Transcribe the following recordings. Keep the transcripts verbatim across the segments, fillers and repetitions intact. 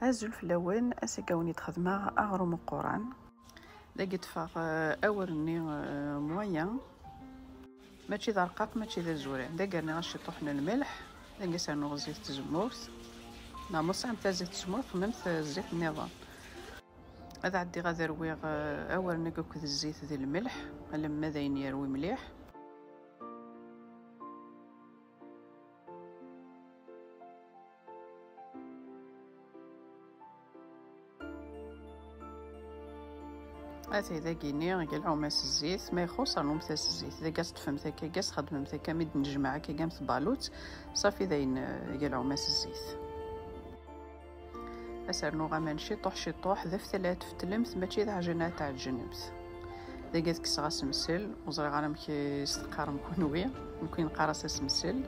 Azul fell-awen, ass-agi ad wen-d-xedmeɣ aɣrum uquran. Dagi ṭṭfeɣ, eh, awren-nni, eh, moyen. Mačči d arqaq, mačči d azuran. Dagi rniɣ ciṭuḥ n lmelḥ. Dagi ad s-rnuɣ zzit n tzemmurt. Neɣ ma ur tesɛimt ara zzit n tzemmurt, xedmemt, eh, zzit nniḍen. Ad ɛeddiɣ ad rwiɣ, eh, awren-agi akked zzit d lmelḥ, alamma d ayen yerwi mliḥ. Atay dagi-ni, eg alɛum-as zzit, ma ixuṣ rnumt-as zzit. Dagi ad teṭṭfemt akka, ad txedmemt akka, mi d-nejmeɛ akka am tbalut, ṣafi dayen, eh, eg alɛum-as zzit. Ad s-rnuɣ aman ciṭuḥ ciṭuḥ, d aftal ad tfetlemt, mačči d aɛjin ad tɛeǧǧnemt. Dagi ad kkseɣ asemsel, ur ẓriɣ ara amek i s-teqqarem kunwi, nekni neqqar-as asemsel.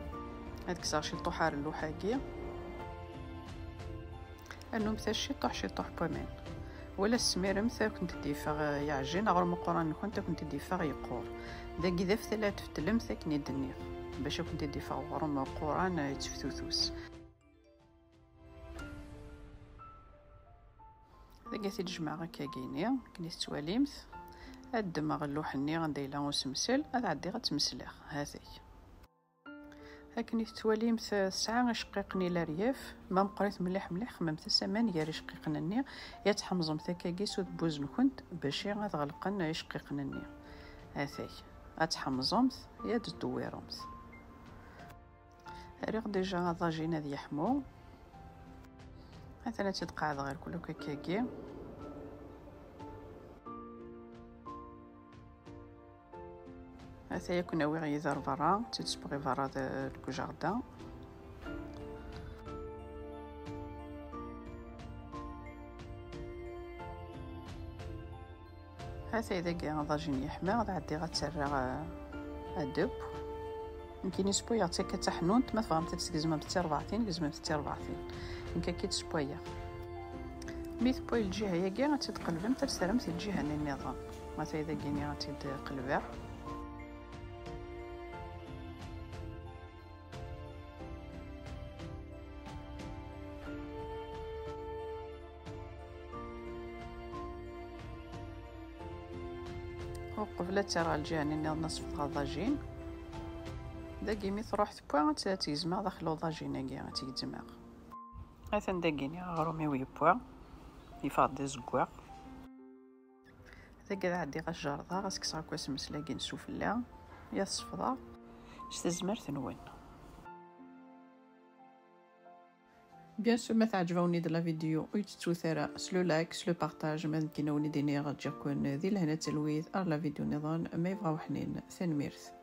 Ad kkseɣ ciṭuḥ ar lluḥ-agi. Rnumt-as ciṭuḥ ciṭuḥ n waman. Wala tesmiremt ad kent-id-yeffeɣ, eh, yeɛjin, aɣrum uquran-nkent ad kent-id-yeffeɣ yeqqur. Dagi d aftal ad tfetlemt akken i d-nniɣ, bac ad kent-id-yeffeɣ uɣrum uquran, eh, yetteftutus. Dagi ad t-id-jemɛeɣ akkagini, akken i tettwalimt. Ad ddmeɣ lluḥ-nni anda yella usemsel, ad ɛeddiɣ ad tt-mesleɣ. Ha-t-ak. Akken i tettwalimt, tesɛa iceqqiqen i laryaf. Ma meqqrit mliḥ mliḥ, xemmemt-as aman gar iceqqiqen-nni, ya tḥemẓemt akkagi s udebbuz-nkent bac ad ɣelqen iceqqiqen-nni. Ha-t-ak. Ad tḥemẓemt, ya d-tdewwiremt. Rriɣ déjà aḍajin ad yeḥmu. Atan ad tt-id-qeɛdeɣ irkul akk akkagi. Ata yakk n awiɣ yid ar berra, tt-id-sewweɣ i berra d, deg ujardin. Hatay dagi aḍajin yeḥma, ad ɛeddiɣ ad tt-rreɣ, eh, adeb. Nekkini sewwayeɣ-tt akka d taḥnunt, ma tebɣamt ad tt-tgezmemt d tirbaɛtin, gezmemt d tirbaɛtin. Nekk akka i tt-sewwayeɣ. Mi tewwa lǧiha-yagi, ad tt-id-qelbemt, ad tt-terremt i lǧiha-nni nniḍen. Hatay dagi-ni ad tt-id-qelbeɣ. Uqbel ad tt-rreɣ lǧiha-nni nniḍen, ad sefḍeɣ aḍajin. Dagi mi truḥ tewwa, ad tt-, ad tt-gezmeɣ daxel uḍajin-agi, ad tt-gezmeɣ. Atan dagi-ni aɣrum-iw yewwa, yeffeɣ-d d azeggaɣ. Dagi ad ɛeddiɣ ad t-jerrdeɣ, ad s-kkseɣ akk asemsel-agi n sufella, ya t-sefḍeɣ s tezmert-nwen. Bien sûr, ma teɛǧeb-awen-id la vidéo, ur tettut ara s le like, s le partage, ma d nekkini ad wen-id-iniɣ ǧǧiɣ-ken di lehna d talwit, ar la vidéo nniḍen, ma yebɣa uḥnin. Tanemmirt.